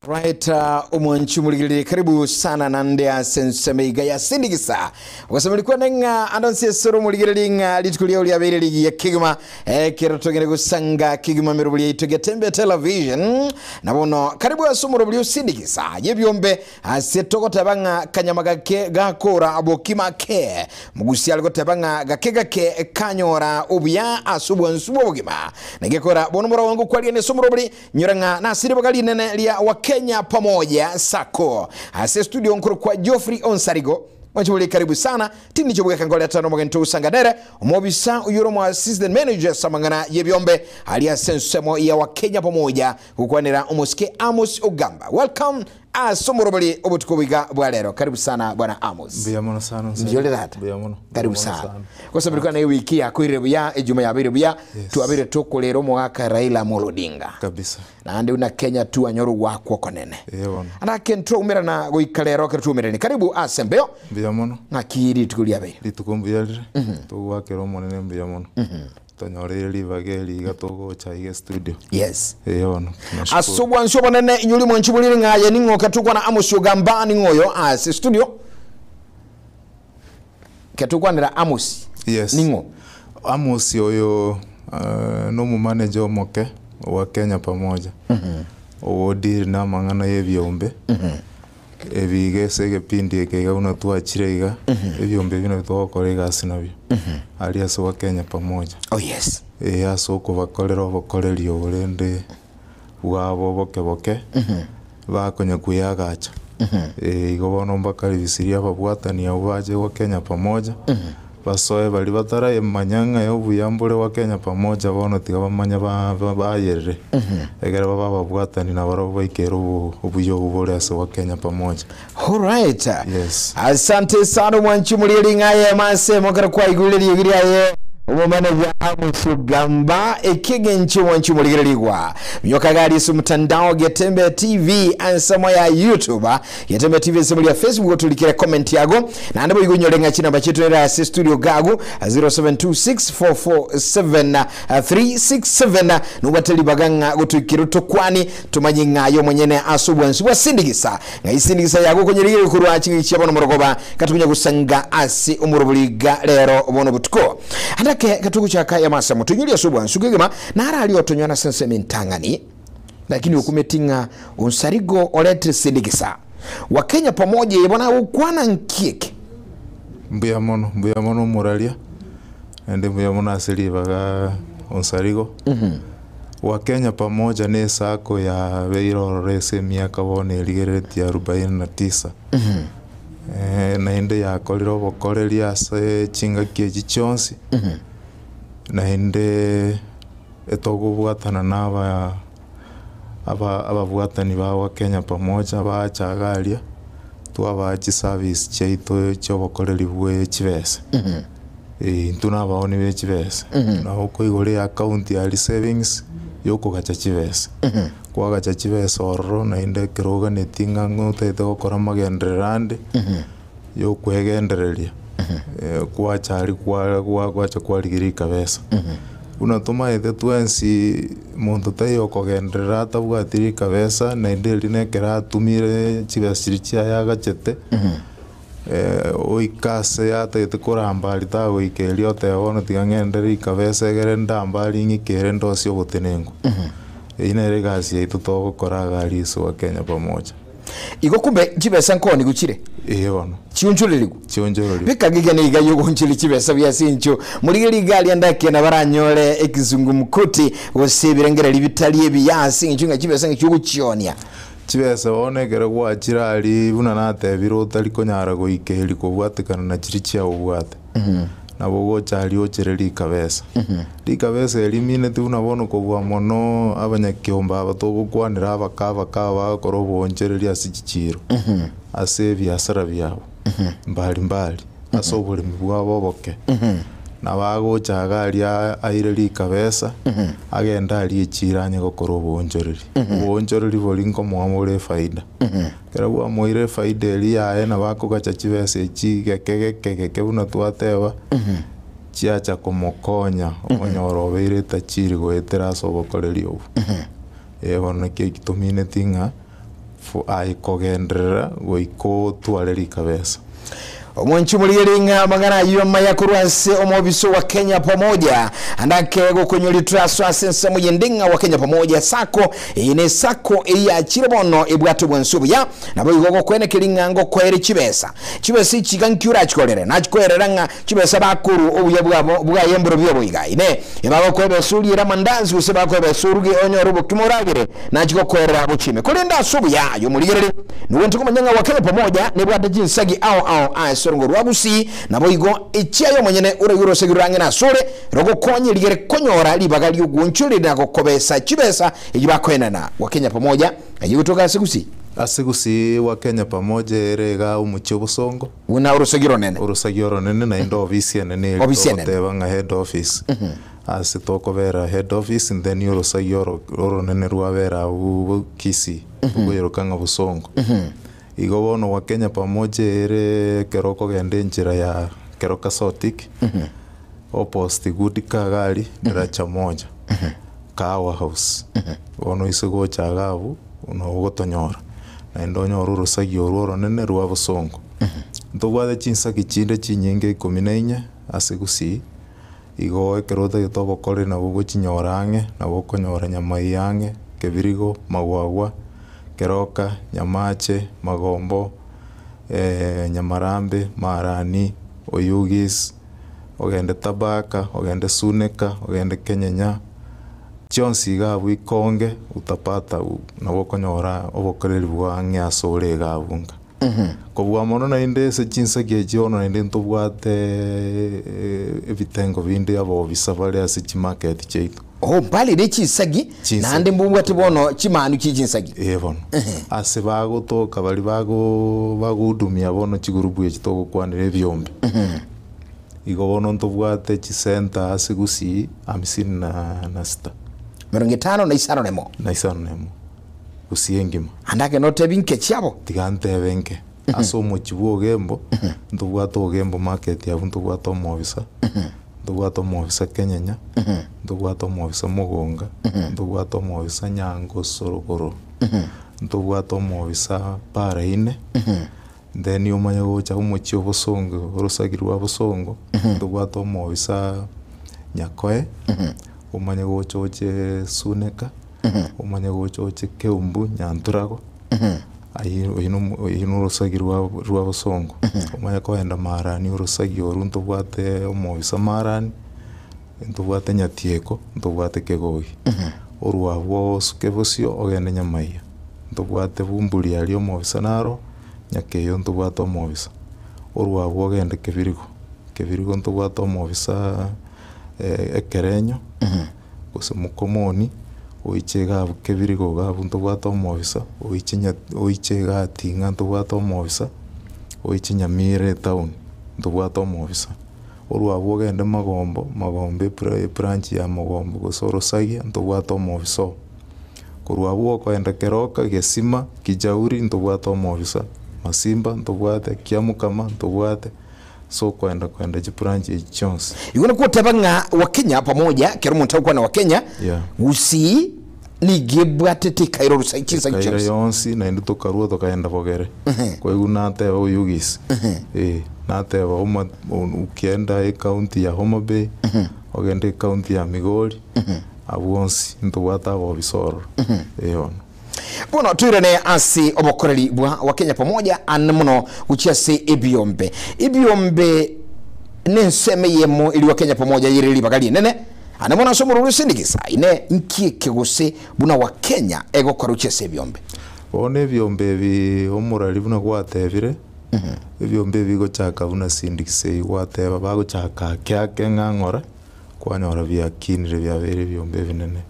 Right, omwanchi omorigereria karibu sana nande ase ensemo iga ya Sindigisa. Ogosemeri kwane ng'a ande onsi ase ore omorigereria ng'a rituko riao riabeire rigiya kegima ekero togende gosanga kegima emerobori yaito Getembe Television. Na bono karibu ase omorobori o Sindigisa y'ebiombe ase togoteba ng'a kanyama gake gakora bokima ke. Mogusia are goteba ng'a gake gake kanyora obuya ase obwansu bw'obogima. Na gekora bono morawango kwarigia ase omorobori Nyora ng'a nase ribaga rinene ria Wakenya Pamoja Sacco ase studio nkorokwa Geoffrey Onsarigo. Mwanche bori karibu sana, tindi chobweka nkoreta nomogeni togosanga nere, omobisa oyio ore omo assistant manager ase amang'ana y'ebiombe aria ase ensemo ya Wakenya Pamoja gokwanera omosike Amos Ogamba. Welcome ase omorobori obotuko boiga bwa rero. Karibu sana bwana Amos. Mbuya mono sana Onsarigo. Mbuya ore tata. Mbuya mono. Karibu Mbuya mono sana. sana. Gosabirwa na ewiki yakoirire buya, ejuma yabeire buya, Yes. twabeire tokorera omogaka Raila Amolo Odinga. Kabisa. Naende buna Kenya twanyora ogwakwa okonene. Ee bono. Anake ntwaumerana goika rero ekero twaumerani. Karibu ase embeo. Mbuya mono. Ng'aki rituko riabeire? Rituko mbuya rire. Togwakera Omonene mbuya mono. Tonyoreire ribaga eri iga togocha iga estudio. Yes. Ee bono. Ase Nashukuru. obwansu obonene inyori mwanchi borire ng'a aye ning'o ketokwana Amos Ogamba ning'o oyo ase studio. Ketokwanera Amos Yes. ning'o? Amos oyo eh, nomomanager omoke wa Kenya Pamoja. Ogodeal na amang'ana ya ebiombe. Ebi iga ase egepindi eke iga buna twachire iga, ebiombe ebi nabio togokora egasi nabio. Aria ase wa Kenya Pamoja. Oh yes. Ee ase okobakorera obokoreri obo rende bwabo boke boke, bakonya kweagacha. Igo bono mbakaribisirie ababwatani abwo bache gwa Kenya Pamoja, basoe baria batarayemanya ng'a obuya mbore gwa Kenya Pamoja bono tiga bamanye ba- ba- bayerere, ekere babe ababwatani nabarabwo baikere obo obuya obwo bore ase gwa Kenya Pamoja. Alright. Yes. Asante sana omwanchi omoria ring'aye ase mokero kwaigure eriogi riaye omomanager Amos Ogamba ekegencho omwanchi omorigererigwa minyoka gari ase omotandao Getembe TV ensemo ya YouTube Getembe TV ensemo ya Facebook oturikere comment yago naende boigo onyore ng'a chinamba chiaito nere ase studio gago 0726447367 nobwate ribaga ng'a gotoikera otokwani tomanye ng'a aye omonyene ase obwansu bwa sindigisa Ng'ai sindigisa yago okonyerigereria korwa chingaki chia bono morogoba, gatokonya gosanga ase omorobori iga rero bono botuko. Andake gatogochaka yamasamo, toinyorie ase obwansu kegima, naro aria otonyora ase ensemo entang'ani. Lakini okumeti ng'a Onsarigo oretire sindigisa. Wakenya pamoja eye bono agokwana nki eke? Mbuya mono, mbuya mono omoraria, naende mbuya mono ase ribaga Onsarigo. Wakenya Pamoja ne esako yabeire ororo ase emiaka bono erigereretie arubaini na tisa, naende yakorire obokoreri ase chingaki echi chionsi, naende etogobwatana na aba aba ababwatani ba Wakenya Pamoja bacha iga aria, twabaa chiservice chiaito chia obokoreri bwe chibesa. Ee, intwe nabaoni be chibesa, nabo okoigora eaccount aria savings yokogacha chibesa. Kwagacha chibesa ororo naende ekero oganetie ng'a ng'a otagete gokora amagenderero ande, yokwegendereria, kwacha aria kwa kwa gwacha kwarigia rikabesa. Buna tomaete twensi monto taiyo okogenderera atabwati rikabesa naende erio na ekero atumire chibesa chiria chiaye agachete. Oike ase atagete koramba aria tagoika erio oteba bono tiga ng'ende rikabesa egere ndambe aria ng'ike ere ndosie obotenenku. Eyio nere egasi yaito togokora iga aria ase Wakenya Pamoja. Igo kumbe chibesa nkoonigwe chire? Ee bono. Chionchorerigwe? Chionchorerigwe. Beka ng'igene iga yogoonchoria chibesa buya ase incho. Morigererie iga aria ndake nabaranyore ekizungumkuti gose ebirengererio bitari ebiya ase eng'encho ng'a chibesa ng'a chiogochionia. Chibesa bono ekero gwachire aria buna natebire otari konyara goika erio kobwatekana na chiria chiaobwate, nabo ogocha aria ochere rikabesa. Rikabesa eri rimineti buna bono kobua mono abanyakiombe aba togokwanera abake abake aba bagokora oboonchoreria ase chichiiro, ase ebiasara biabo mbali mbali. ase oboremi bwabo oboke, nabo agocha iga aria aire rikabesa, agende arie echiira anye gokora oboonchoreri. Oboonchoreri boria nkomoa bore efaida. Ekero bwamoire efaida eria yaye nabo akogacha chibesa echi geke geke geke buna twateba, chiacha komokonya okonyora obeire etachiri goetera ase obokoreri obwo. Ee bono naki eki tomineti ng'a. For aye kogenderera goika otware rikabesa. Omwanchi omorigereria ng'a amang'ana ayio amaya korwa ase omobisa wa Kenya Pamoja andake gokonyoria turaso ase ensemo yende ng'a wa Kenya Pamoja Sacco eye ne Sacco eyachire bono ebwate obwansu obuya naboigo gokwenekeria ng'a ngokoere chibesa chibesa echi iga nki orachikorere nachikoerera ng'a chibesa bakorwa obuya bwabo bwaye mborobio obo iga ine ebagokoa ebesa oriere amandazi gose bagokoa ebesa oruge onyore obokima oragere Nachia gokoerera gochia ime. Korende ase obuya aye omorigereria, nogwente komanya ng'a Wakenya Pamoja nebwate chinsagi ao ao ase orongo rwa Gusii, naboigo echiaye omonyene oraigwe orosegi rorang'ene asore, rogokonye rigere konyora ribaga ri'ogwonchoreria na gokobesa chibesa echio bakoenana. Wakenya Pamoja eye gotoka ase Gusii. Ase Gusii Wakenya Pamoja ere igaa omochie obosongo. Buna orosegi oronene. Orosegi oronene naende ofisi enene eria Ofisi enene. togoteba ng'a head office. Ase tokobera head office then orosagi oro oronene rwabera abwo Kisii rokoiroka ng'a Bosongo. Igo bono Wakenya Pamoja ere ekero okogenda enchera ya Keroka Sotik, opposite Good Car gari Daraja Moja, Kahawa House. Bono ase gocha iga abwo nabo ogotonyora, naende onyore orosagi orwo oronene rwa Bosongo. Ntobwate chinsaki chinde chinyinge ikomi na inye ase Gusii. Igo ekero otagete obokori nabo ogochinyora ang'e, nabo okonyora nyamai ang'e, kebirigo, magwagwa, keroka, nyamache, magombo, nyamarambe, marani, oyugis, ogende tabaka, ogende suneka, ogende kenyenya, chionsi iga abwo ikonge utapata nabo okonyora obokoreri bwa ang'e ase ore iga abwo nka. Kobua mono naende ase chinsaki echi bono naende ntobwate ebitengo binde abobisa bare ase chimarket chiaito. Oh, mbare ne chinsagi, Chinsagi. naende mbobwate bono chimanu chie chinsagi. Ee bono, ase bagotoka baria bago bagohudumia bono chigurupu echi togokwanera ebiombe. Igo bono ntobwate chisenta ase gusii hamsini na na sita. Emerongo etano na isano nemo. Na isano nemo. Gusii engima. Ande ake notebi nke chiabo. Tiga ntebe nke. Ase omochie bwa Ogembo, ntobwate Ogembo market abwo ntobwate omobisa, ntobwate omobisa Kenyenya, ntobwate omobisa Mogonga, ntobwate omobisa Nyangosorogoro, ntobwate omobisa Paraine, then omanye gocha omochie o Bosongo, orosagi rwa Bosongo, ntobwate omobisa Nyakoe, omanye gocha oche Suneka. Omanye gocha oche Keumbu Nyanturago, ayio oyio nomo oyio norosagi rwa rwa bosongo. Omanye kogenda Marani orosagi orwo ntobwate omobisa Marani, ntobwate Nyatieko, ntobwate Kegogi. Orwo abwo osuke bosio ogende Nyamaiya, ntobwate Bumburi aria omobisa naro, Nyakeyo ntobwate omobisa. Orwo abwo ogende Kebirigo, Kebirigo ntobwate omobisa Ekerenyo. Gose mokomoni, oiche iga abwo kebirigo iga abwo ntobwate omobisa, oiche nya oiche iga ating'a ntobwate omobisa, oiche nyamira etown ntobwate omobisa. Orwo abwo ogende magombo, magombo epra ebranch ya mogombo gose orosagia ntobwate omobisa oo. Korwa abwo okoenda keroka, gesima, kijauri ntobwate omobisa, masimba ntobwate, kiamukama ntobwate. Ase okoenda koenda chibranch echi chionsi. Igo nogoteba ng'a Wakenya pamoja, kera omonto agokwana Wakenya, Yeah. Gusii nigo ebwatete ekaira orusa chinsaki Ekaira chionsi. yonsi naende tokarua tokaenda bogere. Kwaigwa nateba Oyugis, eh, nateba Homa ukienda ecounty ya Homa Bay, ogende ecounty ya Migori, abwo onsi ntobwate abobisa ororo, eh bono. Bono toirane ase obokoreri bwa Wakenya Pamoja ane mono gochia ase ebiombe. Ebiombe nensemo eyemo eria Wakenya Pamoja yere ribaga rinene ane mono ase omorwori osindikisa ine nki eke gose buna Wakenya egokora gochia ase ebiombe. Bono ebiombe ebi omorari buna gwatebire, ebiombe ebi bigochaka buna sindikisa eywo gwateba bagochaka ake ake ng'a ng'ora. Kwanyora biakinire biabeire ebiombe ebinene.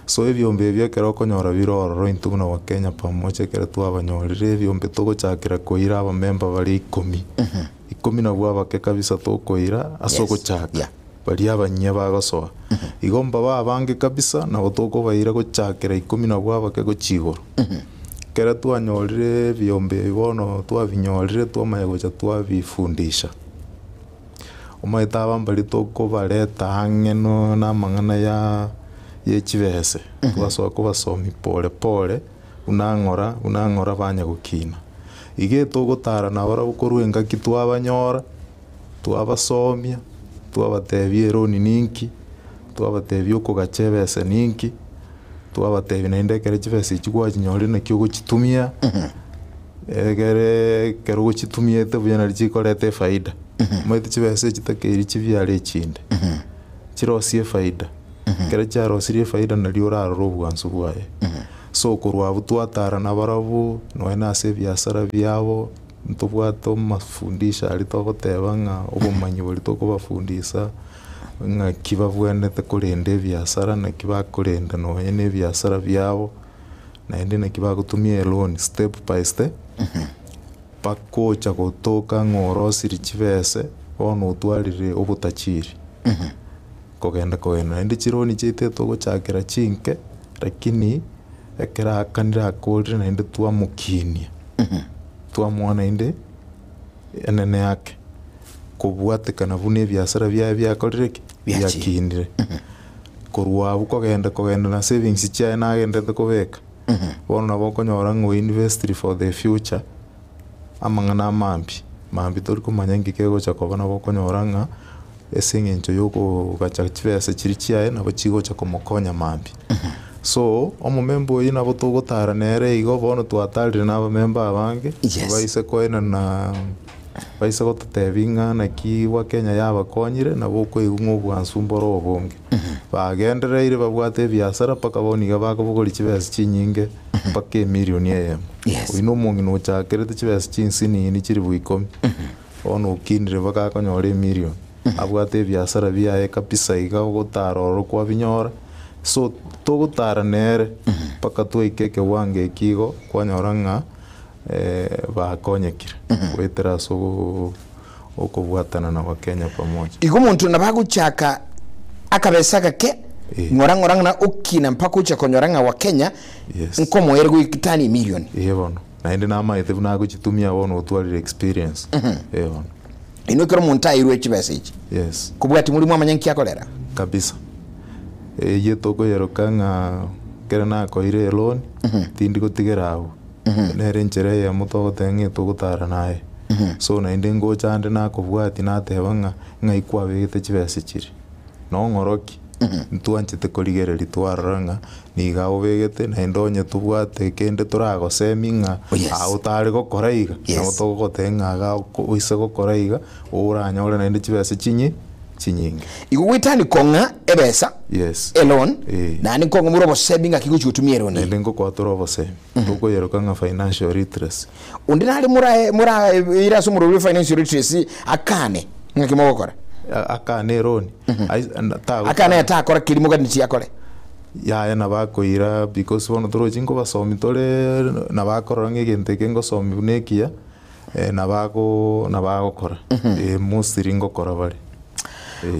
So ebiombe ebi ekero okonyora bire ororo intwe buna Wakenya pamoja ekero twabanyorire ebiombe togochakera koira abamemba bare ikomi. Ikomi nabwo abake kabisa tokoira ase Yes. ogochaka Yeah. baria abanyia bagosoa. Igo mbabe abange kabisa nabo tokobaira gochakera ikomi nabwo abake gochia igoro. Ekero twanyorire ebiombe ebi bono twabinyorire twamanya gocha twabifundisha. Omanyete aba mbaria tokobareta ang'e no na amang'ana ya ye chibese, twasoa kobasomia pole pole, Buna ng'ora, buna ng'ora banya gokina. Iga etogotara nabarabwo korwa engaki twabanyora, twabasomia, twabatebia eroni ninki, twabatebia okogacha ebesa ninki, twabatebia naende ekero chibesa echi gwachinyorire naki ogochitumia, egere ekero ogochitumiete buya nari chikoreta efaida. Omanyete chibesa echi takeiri chibiare echinde, chirosie efaida, ekero chiarosirie efaida nari orarore obwansu bwaye. So korwa abwo twatara nabarabwo, nonya na ase ebiasara biabo, ntobwate amafundisho aria togoteba ng'a obomanyi boria tokobafundisa, ng'aki babwenerete korenda ebiasara, naki bakorenda nonya na ebiasara biabo, naende naki bagotumia eloan step by step, bagocha gotoka ng'a orosirie chibese, bono otwarire obotachiri. Kogenda kogenda naende chironi chiaito togochakera chinke, lakini ekero aakanire akorire naende twamokinia, twamoa naende enene ake, kobwatekana buna ebiasara biaye biakorire ki? Biakinire. Korwa abwo kogenda kogenda na savings chiaye nagenderete kobeka, bono nabo okonyora ng'a oinvestiri for the future. Amang'ana a mambia, mambia tori komanya inki kegocha koba nabo okonyora ng'a ase eng'encho ya okogacha chibesa chiria chiaye nabo chigocha komokonya mambia. So, omomemba oyio nabo togotara nere igo bono twatarire na abamemba abange, Yes. baise koenana baise gototebia ng'a naki gwa Kenya yabakonyire, nabo okoigwa ng'a obwansu mboro obonge. Bagendereire babwate ebiasara mpaka bono iga bakobogoria chibesa chinyinge. mpaka emilioni eyemo. Yes. Oyio na omong'ina ochakerete chibesa chinsinini chilifu ikomi, bono okinire mpaka akonyora emilioni. Abwate ebiasara biaye kabisa iga ogotara ororo kwabinyora, so togotara nere mpaka twaika ekewango eki igo kwanyora ng'a bakonyekire goetera ase ogo okobwatana na Wakenya pamoja. Igo omonto nabo agochaka akabesa agake Eh. ng'ora ng'ora ng'ana okina mpaka ocha konyora ng'a Wakenya Yes. nkomoere goitania emilioni. Eeh bono, naende namaete buna agochitumia bono otwarire experience. Eeh bono. Inwe ekero omonto airwe chibesa echi, Yes. kobwatia moria mwamanya nki akorera? Kabisa. Eyio tokoyeroka ng'a ekero nakoire eloan, tindi gotigera abwo. Nere enchera eyemo togoteba ng'a etogotara naye. So naende ngocha ande nakobwatia nateba ng'a ng'ai kwabegete chibesa chiria. Nong'oroki, ntwanchete korigereria twarora ng'a niga obegete naende onye tobwate kende toragosemie ng'a Oh, yes. aa otare gokora iga, Yes. nabo togogotebia ng'a iga oise gokora iga, oranyore naende chibesa chinyi chinyinge. Igo goetania kong'a ebesa, Yes. eloan, Eh. naende nkong'a more obosebi ng'aki gochia gotumia eloan eye. Naende ngokoa obosemi, tokoyeroka ng'a financial literacy. Onde nare morae moraire ase omorweri bwe financial literacy akane, ng'aki mogokora? Akane eloan, ai- na- tago- Akane atakora keria moganetie akore. Yaya nabo akoira because bono torochi nkobasomi tore, nabo akorora ng'a egento eke ngosomi buna ekiya, nabo ago nabo agokora, mostly ngokora bare.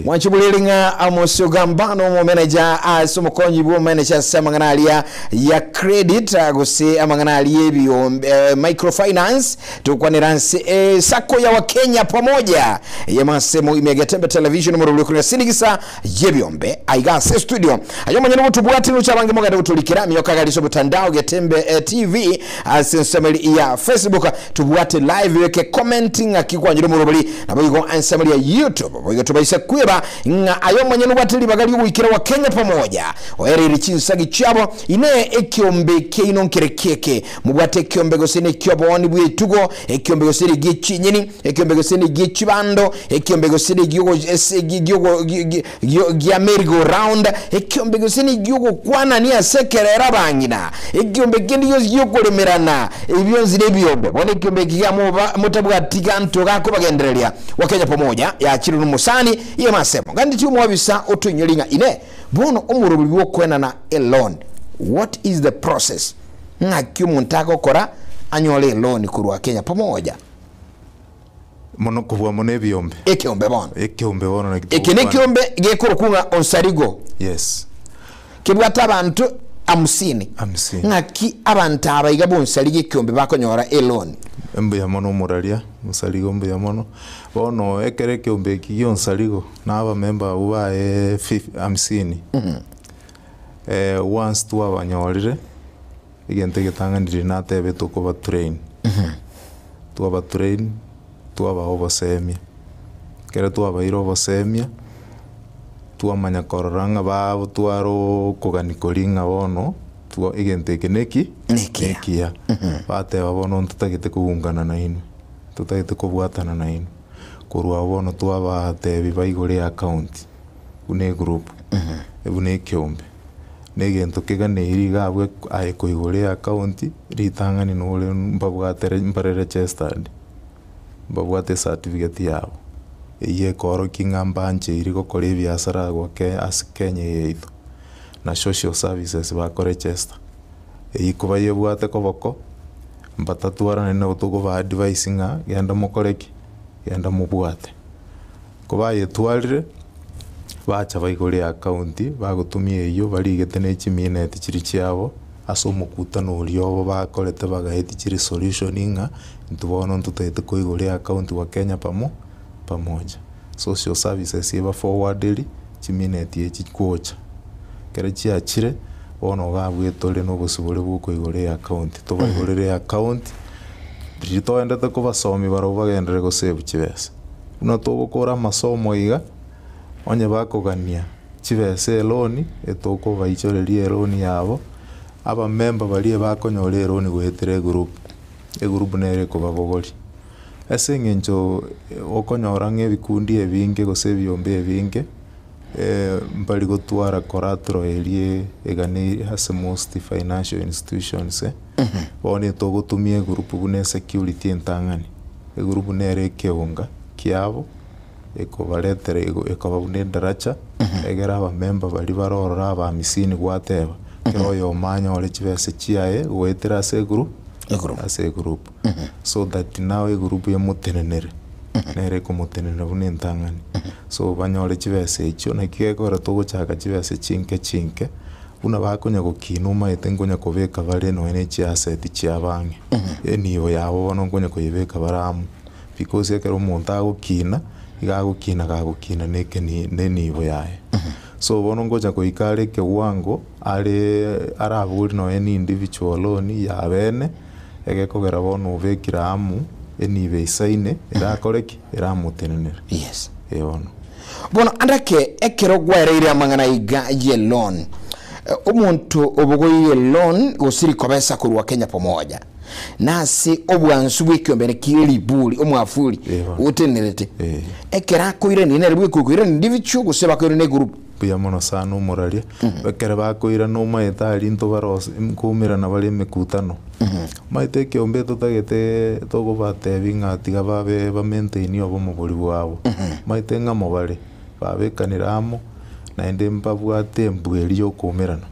Mwanche borere ng'a Amos Ogamba nomomeneja ase omokonyi bw'omomeneja ase amang'ana aria ya credit ah, gose amang'ana aria ebio eh, microfinance tokwanera nse eh, sacco ya Wakenya pamoja yemasemo ime ya Getembe television morobori okorera sinigisa y'ebiombe aiga ase studio aye omonyene gotobwati nocha abange mogende gotorikera miyoka gari ase omotandao Getembe eh, TV ase ensemeri ya Facebook tobwate live beke comment ng'aki kwanyire omorobori Naboigo ensemo eria YouTube boigo tobaise kweba ng'a aye omonyene obwate ribaga ri'ogoikera gwa Kenya pamoja, oereire chinsagi chiabo. Inee ekiombe kiaino nkere kieke? Mobwate ekiombe gose neki'obooni bw'etugo, ekiombe gose negie chinyeni, ekiombe gose negie chibando, ekiombe gose negi'ogo ase giogo gio gia merry go round, ekiombe gose negi'ogokwanania ase ekerero abang'ina, ekiombe kende gionsi gi'okoremerana, ebi bionsi nebiombe. Bono ekiombe eki giamoba motabwati ganto gakobagendereria. Wakenya Pamoja yachirwe nomosani Yemasemo. Gandi tiomwabisa otoinyori ng'a inee, bono omoroberi bw'okoenana eloan, what is the process? Ng'aki omonto agokora anyore eloan korwa Kenya Pamoja? Mono kobua mono ebiombe. Ekeombe bono. Ekeombe bono naki Eke togokwana. nekeombe gekorokwa ng'a Onsarigo. Yes. Kebwate abanto hamsini. Hamsini. Ng'aki abanto aba iga b'Onsarigo ekeombe bakonyora eloan? Mbuya mono omoraria, Onsarigo mbuya mono. Bono ekero ekeombe eki gia Onsarigo na abamemba abwo baye fif hamsini, once twabanyorire. Egento egetang'ani riria natebete okoba train, twaba train, twabaa obosemia. Ekero twabaire obosemia, twamanya korora ng'a bagotwara okogania koria ng'a bono twa egento eke neki? Nekiya. Nekiya. Bateba bono ntotagete koungana nainwe, ntotagete kobwatana nainwe. Korwa abwo bono twabatebi baigore eaccount buna egroup, buna ekeombe. Na egento keganeiri iga abwo aye koigora eaccount, ritang'ani nore mbabwate mbare registered, mbabwate ecertificate yabo, eywo ekoorokia ng'a mbancheiri gokora ebiasara agwo ke ase Kenya eye yaito, na social services bakoregister. Eywo kobayebwate koboko, mbatatwara naende nabo tokoba advise ng'a genda mokore ki? Genda mobwate. Kobayetwarire, bacha baigore eaccount, bagotumia eywo barigete ne chimineti chiria chiabo, ase omokutano oria obo bakorete bagaetia chiresolution ng'a intwe bono ntotagete koigora eaccount gwa Kenya pamo pamoja. Social services ebaforwarderi chimineti echi gocha. Ekero chiachire, bono iga abwo tore na obosibore bwa okoigora eaccount, tobaigorere eaccount, riria toendete kobasomia barabwo bagenderere gosave chibesa. Buna togokora amasomo iga, onye bakogania chibesa eloni, etokobaichoreria eloni yabo, abamemba baria bakonyora eloni goetera egroup, egroup nere ekobabogoria. Ase eng'encho okonyora ng'a ebikundi ebinge gose ebiombe ebinge, mbari gotwara collateral eria eganeire ase most financial institutions, bono etogotumia egroup buna esecurity entang'ani. Egroup nere ekeonga kiabo, ekobaretera ekoba buna edaracha, egere abamemba baria bare ororo abamisini gwateba, kera oyomo anyore chibesa chiaye goetera ase egroup Egroup. ase egroup. So that now egroup emotenenere, nere ekomotenenera buna entang'ani. So banyore chibesa echio, naki gekogera togochaka chibesa chinke chinke, buna bakonya gokina omanyete nkonya kobeka bare nonya ne chiaseti chiabo ang'e, enibo yabo bono nkonya koyebeka bare amo, because ekero omonto agokina, iga agokina gagokina na ekeni na enibo yaye. So bono ngocha goika are ekewango, are arabori nonya na individual loan ya bene, egekogera bono obekire amo, enibo eisaine, erakore ki? Eramotenenere. Yes. Eh bono. Bono ande ake ekero gwaereire amang'ana iga ye loan, omonto obogoirie loan gose rikobesa korwa Kenya Pamoja, nase obwansu bw'ekiombene kie riburi omwafuri Eh, bono. otenenerete, Eh. ekero akoirania nere bweka okoirania individual gose bakoirania egroup? Mbuya mono sana omoraria, ekero bakoirana omaete aria ntobarose nkoumerana bare emekutano. Omanyete ekeombe totagete tokobatebia ng'a tiga babe ba maintain obomo boria bwabo. Omanyete ng'a mobare, babekanire amo, naende mbabwate embwa eria ya okoumerana.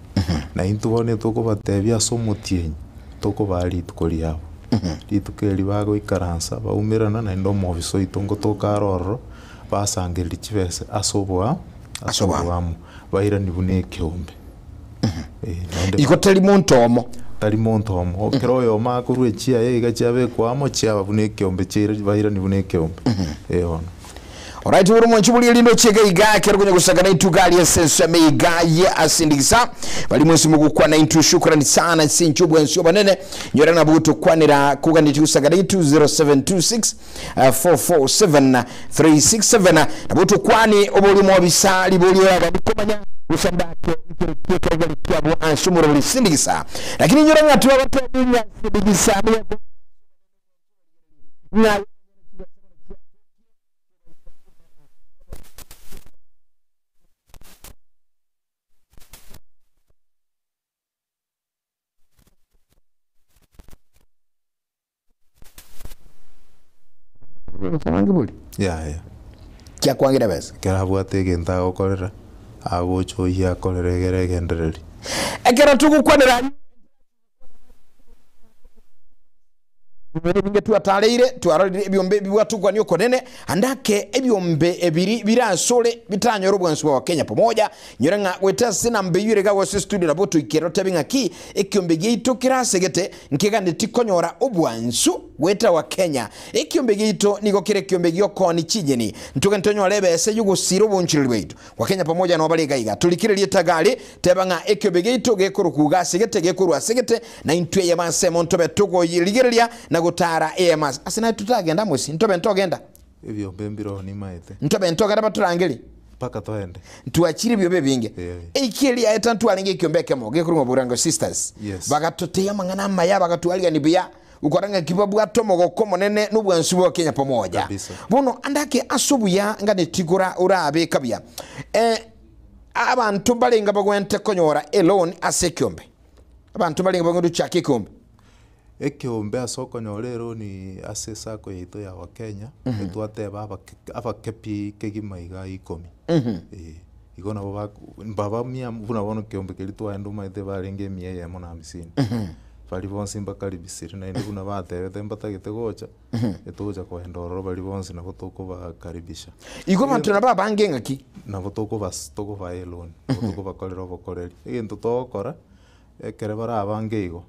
Na intwe bono etokobatebia ase omotienyi, tokobaa rituko riabo. Rituko erio bagoikaransa baumerana naende omofisa oito ngotoka are ororo, basangereria chibesa ase oboa ase oboamo, bairani buna ekeombe. Eh, naende Igo tari monto omo. tari monto omo, ekero oyomo akorwa echiaye iga chiabekwa amo, chiaba buna ekeombe chiaira bairani buna ekeombe, eh bono. Alright, buri omonche buri erinde ochiege iga ekero konya gosakana intwe gari ase ensemo iga ye ase endigisa bari mwensi mogokwana intwe shukrani sana ase inche obwansi obonene nyora nabo gotokwanera koganeti gosakana intwe 0726 447 367 nabo tokwani obori omobisa ribori oragani komanya gose ndake nkere kiekegari kiabo ase omorobori sindigisa lakini nyora ng'a twabatebi ng'a sindigisa nigo ng'a Abange bori Yaya. kiakwangire besa. Ekero abwate egento agokorera, agocha oyio akorere egere egendereri. Ekero togokwanera ayio. Ebiombe ebinge twatareire, twarorire ebiombe bibwate okwania okonene, ande ake ebiombe ebiri bire asore bitanyore obwansu bwa Kenya pamoja. Inyore ng'a goeta ase enamba eyio ere iga gose studio nabo otoikere otebe ng'a ki ekiombe giaito kere asegete nkeganeti konyora obwansu goeta gwa Kenya. Ekiombe giaito nigo kere ekiombe gi'okooni chinyeni. Ntogende tonyore ebesa y'ogosira obonchoreri bwaito. Gwa Kenya pamoja nao bare iga iga. Torikire rieta gari, teba ng'a ekiombe giaito gekorokwa iga ase gete, gekorwa ase gete, na intwe eyemo ase emo ntobe tokoyerigereria na gotaara eyemo ase. Ase naye totagenda mosi, ntobe ntogenda. Ebiombe mbireo nimaete. Ntobe ntogenda batorangerie. Mpaka toende. Ntwachire ebiombe ebinge. Eh. Eiki eria yaeta ntwarenge ekiombe ekemo gekorwa ng'a Borango Sisters. Yes. Bagatotebia amang'ana amaya, bagatwarigania buya. Okora ng'aki babwate omogoko omonene na obwansu bwa Kenya pamoja. Kabisa. Bono ande ake ase obuya nganeti kora orabeka buya. Eh, abanto mbarenge bagwente konyora eloan ase ekiombe. Abanto mbarenge bagwente gochaka ekiombe. Ekiombe ase okonyora eloan ase esacco yaito ya Wakenya, etwateba abake abake pi kegima iga ikomi. Eh, igo nabo bako mbaba mia buna bono ekiombe keria twaenda omanyete barenge emia eyemo na hamsini. Baria bonsi mbakaribisire naende buna batebete mbatagete gocha, etogocha kogenda ororo baria bonsi nabo tokobakaribisha. Igo abanto nabo abange ng'aki? Nabo tokobas tokobaa eloan, nabo tokobakorera obokoreri. Egento togokora, ekere bare abange igo,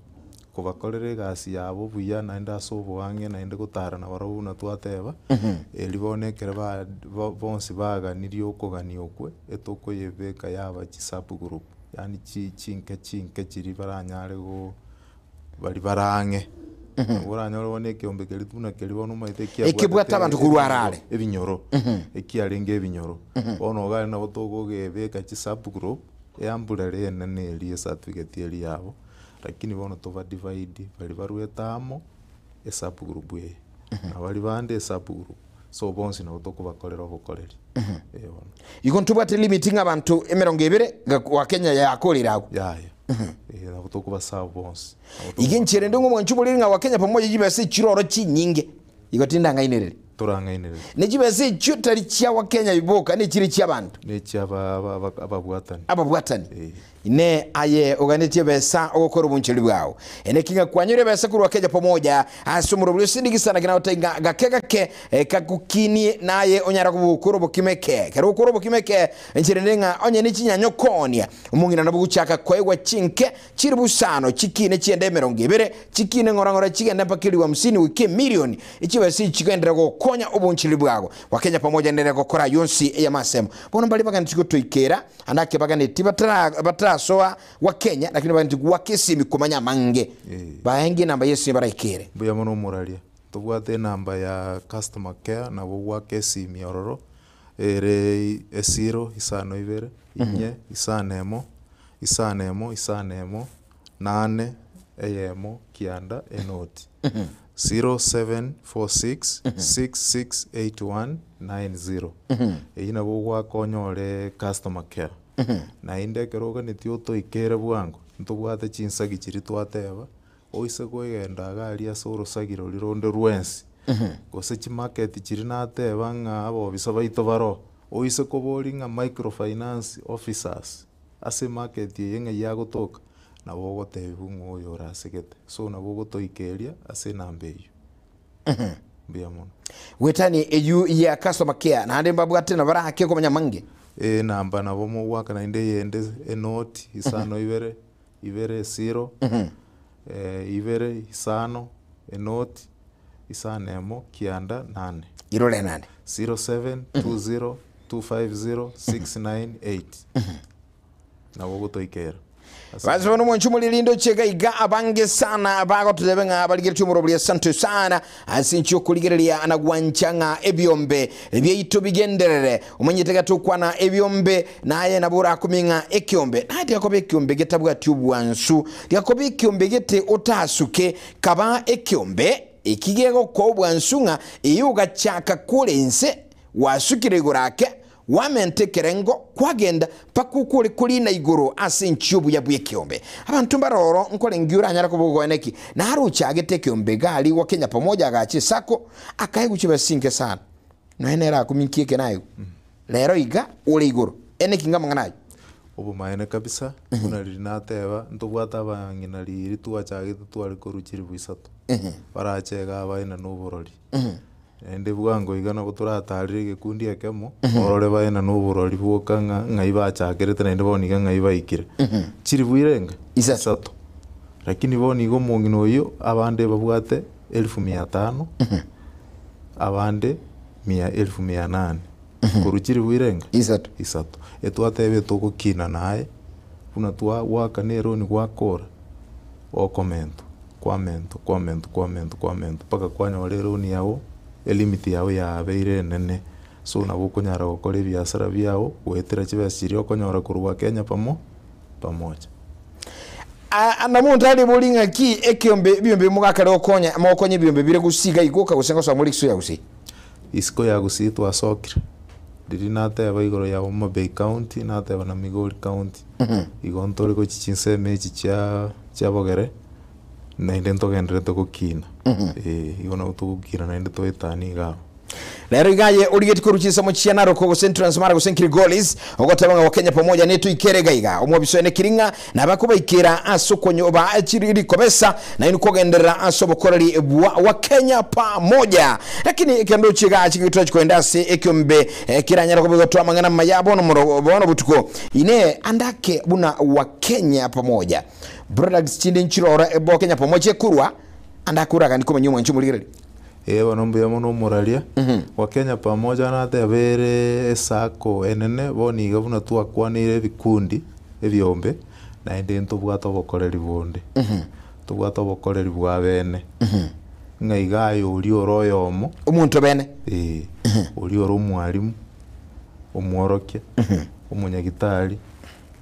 kobakorera egasi yabo buya naende ase oboang'e naende gotara nabarabwo buna twateba, erio bono ekere ba bo bonsi baganirie okogania okwe, etokoyebeka yaba chisubgroup. Yaani chi chinke chinke chiria baranyare go baria bare ang'e. Nabo oranyore bono ekeombe keria buna keria bono omanyete Ekebwate ekiabwatete abanto korwa are are. ebinyoro, ekiarenge ebinyoro. Bono iga aria nabo tokogebeka chisubgroup, eamburera enene eria ecertificate eria yabo, lakini bono toba divide baria barwete amo, esubgroup eye, na baria bande esubgroup. So bonsi nabo tokobakorera obokoreri. Eh bono. Igo ntobwate limit ng'a abanto emerongo ebere gwa Kenya yakorire agwo. Yaya. Eh nabo tokobaserve bonsi. Nabo Iga enchera ende ng'a omwanchi oborere ng'a gwa Kenya pamoja chibesa echire oro chinyinge. Igo tindang'ainereria. Torang'ainereria. Ne chibesa echio tari chia gwa Kenya boka, nechire chi'abanto. Nechia aba aba aba ababwatani. Ababwatani. Eh. Inee! Aye oganetie ebesa ogokora obonchori bwao? Inaki ng'a kwanyora ebesa korwa Kenya pamoja ase omorobori osindigisa naki nagotebi ng'a gake gake kagokinie naye onyare gokora obokima eke. Ekero ogokora obokima eke, enchera ende ng'a onye ne chinyanya okoonia, omong'ina nabo ogochaka koegwa chinke chilifu isano, chikine chiende emerongo ebere, chikine ng'ora ng'ora chigende mpaka elifu hamsini goika emilioni, echibesa echi chigenderere gokonya obonchori bwago. Gwa Kenya pamoja nere gokora ayio onsi ey'amasemo. Bono mbaria baganeti gotoikera. Ande ake baganeti batarasoa gwa Kenya lakini baganeti gwaka esimi komanya amange. Baenge enamba y'esimi baraikere. Mbuya mono omoraria. Tobwate enamba ya customer care nabo gwaka esimi ororo ere esiro isano ibere inye isano emo isano emo isano emo nane eyemo kianda enoti 0746668190 Eyio nabo ogoaka onyore customer care. Naende ekero oganetie otoikere bwango, ntobwate chinsagi chiria twateba, oise koegenda iga aria ase orosagi roria ronde rwensi, gose chimarket chiria nateba ng'a abobisa baito baroo, oise koboria ng'a microfinance officers. Ase emarket eye ng'ai agotoka, nabo ogotebiwa ng'a oyo orasegete. So nabo ogotoikeria ase enamba eyio. Mbuya mono. Goetania eyio ya customer care naende mbabwate nabo barahake komanya amange. Enamba nabo mogoaka naende eyende enoti isano ibere, ibere esiro, ibere isano, enoti, isano emo, kianda, nane. Irore nande. 0720 250 698 nabo ogotoikera. Ase Basi bono mwanche omoriri ndoche iga iga abange sana bagototebe ng'a barigeretie omorobori asante sana ase inche okorigereria na gwancha ng'a ebiombe biaito bigenderere omanyete gatokwana ebiombe naye nabo orakumie ng'a ekiombe naye tigakoba ekiombe getabwati obwansu tigakoba ekiombe gete otasuke kaba ekiombe eki gegokoa obwansu ng'a eye ogachaka kore inse Gwasukire igoro ake, gwamenta ekerengo, kwagenda mpaka okore korina igoro ase enchia y'obuya bw'ekeombe. Abanto mbare oro nkorengia oranyare koba ogoena ki? Naro ochagete ekeombe iga aria gwa Kenya pamoja agacha esako, akaegwa chibesa chinke sana. Nonya nere akumia nki eke naegwa? Rero iga ore igoro. Ene ki ng'amang'ana ayio? Obomaene kabisa, buna riria nateba, ntobwate abang'ina riiri twachagete tware korwa chilifu isato, barache iga abaenane oborori. Naende bwango iga nabo toratarere egekundi ekemo, orore baenane oborori bwoka ng'a ng'ai bachakerete naende bono iga ng'ai baikire. Chilifu irenge? Isato. Isato. Lakini bono iga omong'ina oyio, abande babwate elfu mia tano, abande mia elfu mia nane. Korwa chilifu irenge? Isato. Isato. Etwatebete togokina naye, buna twagwakana eroni gwakora, okomentwa, kwamentwa, kwamentwa, kwamentwa, kwamentwa mpaka kwanyora eroni yago, elimit yago yabeire enene. So nabo okonyara gokora ebiasara biago, goetera chibesa chiria okonyora korwa Kenya pamo, pamoja. Aa, na monto areborie ng'aki ekeombe ebiombe mogakare gokonya, mogokonya ebiombe bire gusii iga igoka gose ngosoa more isiko ya gusii. Isiko ya Gusii twasokire, riria nateba igoro ya Homa Bay County, nateba na Migori County, igo ntore gochia chinsemo echi chia chia bogere, naende ntogendererete gokina, eh, igo nabo togokina naende toetanie iga abwo. Rero iga aye origetie korwa chinsemo chia Narok gose Transmara gose Kilgoris, ogoteba ng'a Wakenya pamoja netoikere iga iga. Omwabisa oye nekiri ng'a nabakobaikera ase okonyoba chiri rikobesa nainwe kogenderera ase obokoreri bwa Wakenya pamoja. Lakini ekero ndochie iga chingaki torachi kogenda ase ekiombe eh, keranyare koba igotoa amang'ana amaya bono moro bono botuko. Inee ande ake buna Wakenya pamoja products chinde nchiroro ebo Kenya pamoja ekorwa ande ake oragani komanya omwanchi omorigereria. Ee bono mbuya mono omoraria, Wakenya Pamoja nateba ere esacco enene bono iga buna twakwaneire ebikundi ebiombe, naende ntobwate obokoreri bonde. Ntobwate obokoreri bwa bene, ng'a iga aye oria ore oyomo, Omonto bene. ee, oria ore omwalimu, omworokia, omonyagitari,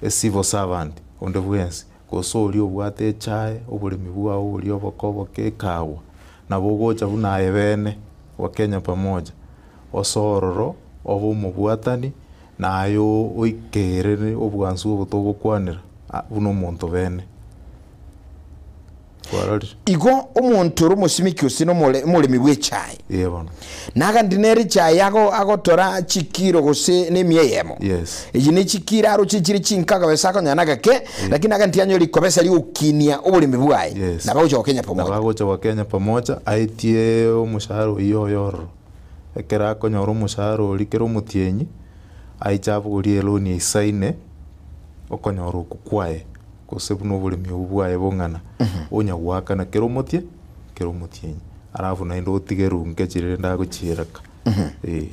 ecivil servant, onde bwensi, gose oria obwate echae, oboremi bwao boria oboke oboke ekawa. Nabo ogocha buna aye bene, Wakenya Pamoja, osoe ororo, obe omobwatani, na aye oikerere obwansu obo togokwanera buna omonto bene. Kwarorire? Igo omonto ore omosimeki gose nomore omoremi bw'echae, Ee bono. nagandi nere echae ago agotora chikiro gose nemia eyemo. Yes. Echi ne chikiro aroche chire chinka kabisa akonyora nagake, lakini agandi tianyora rikobesa rigokinia oboremi bwaye. Yes. Nabo agocha gokenya Nabo pamoja. agocha gokenya pamoja, aetie omoshahara oyio oye ororo. Ekero akonyora omoshahara oria kera omotienyi, aiche abogorie eloni eisaine, okonyora okwo kwaye, gose buna oboremi obwo bwaye bong'ana, onya goakana kera omotie, kera omotienyi. Alafu naende otige runke chiria rende agochiereka, eh.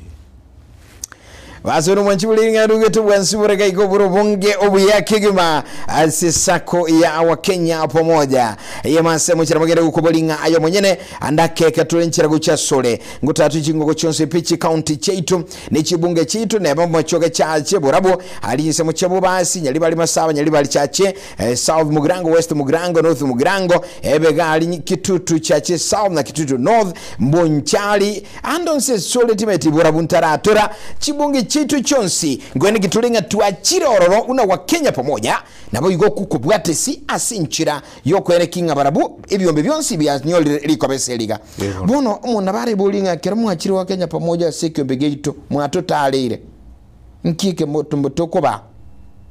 Basore omwanchi bore ring'ana rugete obwansu bore gaika obore obonge obuya kegima ase sako ya Wakenya pamoja eyemase mochera mogende gokobori ng'a aye omonyene ande akeke tore nchera gochia asore ngotatu chingogo chionsi pi chikaunti chiaito ne chibunge chiaito neba mochoge chache borabwo ari ensemo chia bobasi nyaribari masaba nyaribari chache eh, South Mugirango West Mugirango North Mugirango ebega ari Kitutu chache South na Kitutu North Mbonchari Ande onsi asore timanyeti borabu ntaratora chibunge chiaito chionsi, nkoene ki tore ng'a twachire ororo buna gwakenya pamoja, naboigo okobwata esi ase enchera y'okoenekia ng'a barabwo ebiombe bionsi bianyorire rikoba ase riga. Bono. Bono omonto nabo areborie ng'a ekero mwachire gwakenya pamoja ase ekiombe giaito mwatotareire, nki eke tokobaa?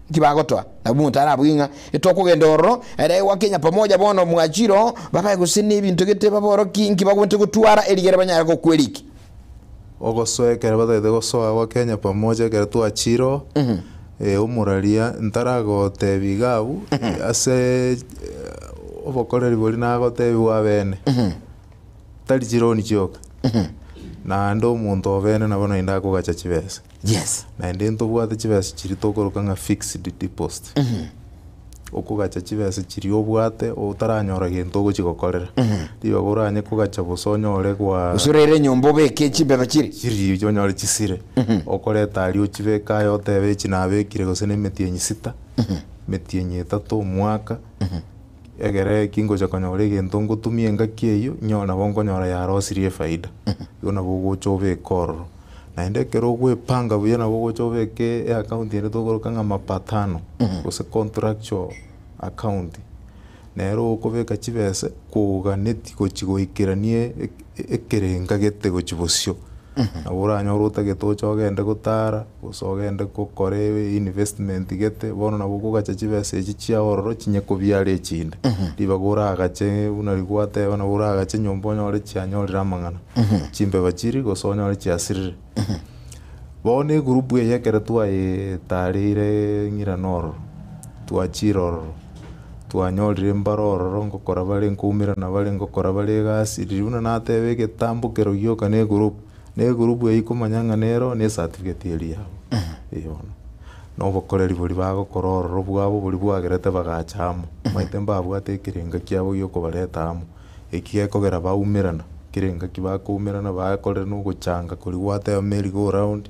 Nki bagotoa? Nabo omonto araborie ng'a etokogenda ororo ere gwakenya pamoja bono mwachire oo, babae gose nebinto gete baborokie nki bagwenerete gotwara erigere banyare gokwa eriki. Ogosoa ekero batagete gosoa gwakenya pamoja ekero twachire oo, omoraria ntaragotebia iga abwo, ase obokoreri boria nagotebiwa bwa bene, tari chironi chioka, naende omonto obene nabo naende akogacha chibesa. Yes. Naende ntobwate chibesa chiria tokoroka ng'a fixed deposit. Okogacha chibesa chiria obwate otaranyora gento ogochia gokorera. Ribaga oranye kogacha bosa onyore gwa Gose orere enyomba obeke chimbeba chire. chiri onyore chisire. Okoreta aria ochibeke aye otebe echi nabekire gose na emetienyi sita, emetienyi etato omwaka, egere eki ngocha konyora egento ngotumia engaki eywo, nyore nabo nkonyora yarosirie efaida. Igo nabo ogocha obeke ororo. Naende ekero ogwepanga buya nabo ogocha obeke eaccount ende tokoroka ng'a mapatano, gose contractual account, nero okobeka chibese koganeti gochi goikerania ekerenga gete gochi bosio. Nabo oranyore otagete oche ogende gotara, gose ogende gokora investment gete, bono nabo okogacha chibesa echi chiago ororo chinye kobiara echinde. Ribaga oragache buna riria gwateba nabo oragache nyomba onyore chianyorire amang'ana, chimbeba chiria gose onyore chiasirire. Bono egroup eye ekero twayeetareire ng'irana ororo, twachire ororo, twanyorire mbare ororo ngokora bare nkoumerana bare ngokora bare egasi, riria buna nateba egetambo kero gioka na egroup, na egroup eywo komanya ng'a nero na ecertificate eria yabo, eh bono. Na obokoreri boria bagokora ororo bwabo boria bwagerete bagacha amo, omanyete mbabwate ekerenga kiabo giokobareta amo. Eki gekogera baumerana, kera engaki bakoumerana bakorire na ogochanga koria gwateba merry go round,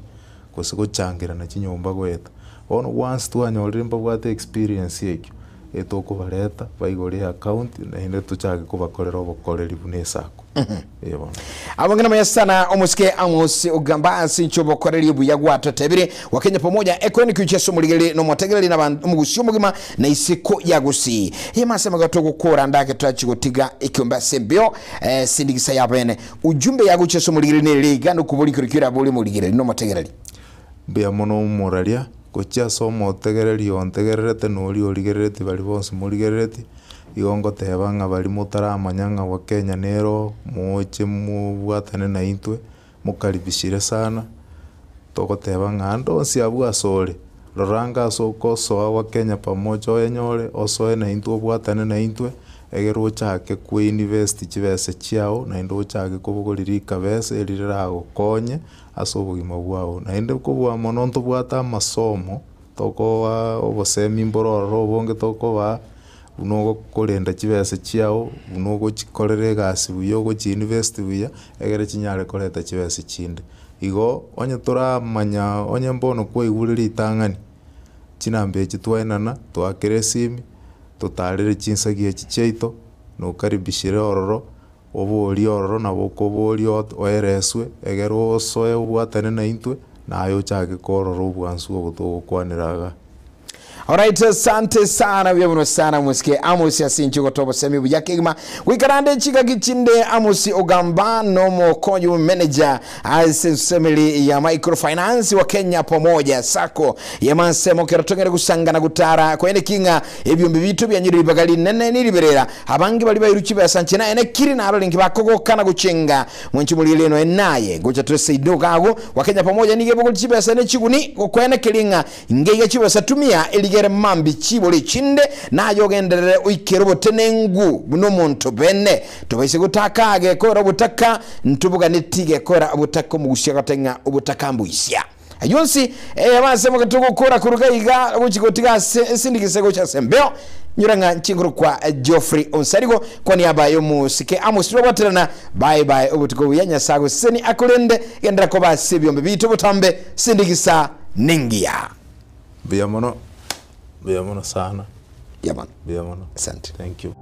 gose gochangerana chinyomba goeta. Bono once twanyorire mbabwate experience ekio, etokobareta baigore eaccount naende tochake kobakorera obokoreri buna esacco. Eh bono. Abang'ina maya sana omosike Amos ogamba ase inche obokoreri obuya gwatotebire Wakenya pamoja ekoeni kiuchi ase omorigereri na omotegereri na abanto omogusii omogima na isiko ya gusii. Eye ase amagoro togokora ndake toachi gotiga ekiombe ase embeo eh, sindigisa ya bene. Ujumbe yagochia ase omorigereri nere iga nokobori nkero ki orabori omorigereri na omotegereri. Mbuya mono omoraria, gochia ase omotegereri ontegererete na oria origerereti baria bonsi morigerereti, igo ngoteba ng'a baria motaramanya ng'a Wakenya nero moche mobwatane naintwe, mokaribishire sana, togoteba ng'a ande onsi abwo asore, rora ange ase okosoa Wakenya pamoja oyenyore, osoe naintwe obwatane naintwe, egere ochake koinvest chibesa chiago, naende ochake kobogoria rikabesa eri riragokonye ase obogima bwao. Naende kobua mono ntobwate amasomo, tokoaa obosemi mboro ororo obonge tokobaa, buna ogokorenda chibesa chiago, buna ogochikorera egasi buya ogochiinvest buya, egere chinyare koreta chibesa chinde. Igo, onye toramanya onye mbono kwaigure ritang'ani, chinamba echi twaenana, twakera esimi, totarere chinsagi echi chiaito, nokaribishire ororo, oborie ororo nabo okoboria oereswe, egere osoe obwatane naintwe, naye ochake korora obwansu obo togokwanera igaa. Alright, asante sana buya mono sana mosike Amosi ase inche gotoa obosemi buya kegima goikarande chingaki chinde Amosi ogamba nomokonyi manager ase ensemeri ya microfinance wa Kenya Pamoja Sacco yemansemo kero tong'ere gusangana gotara koene king'a ebiombe bito bianyire ribaga rinene niriberera abange bari bairu chibesa nche naye kiri narore nki bakogokana gochenga mwanchi moriere eno enaye gocha twese idogo ago wa Kenya Pamoja niga ebogori chibesa ne chiguni gokoene keri ng'a ngeiga chibesa tumia erigere mambi chibore chinde naye ogenderere oikere obotenengu buna omonto bene tobaise gotaka gekora obotaka ntoboganeti gekora obotaka omogusia goteng'a obotaka mbuisia ayonsi base mogetogokora kuruga iga gochi gotiga ase esindikise gocha ase embeo nyora ng'a nchinguru kwa Geoffrey Onsarigo kwa niaba y'omosike Amos twabwaterana bye bye obotuko buya Nyasaye agoseseni akorende gendera koba ase ebiombe biito botambe sindikisa nengiya. Mbuya mono, mbuya mono sana. Yeah, man. Mbuya mono. Asante. Thank you.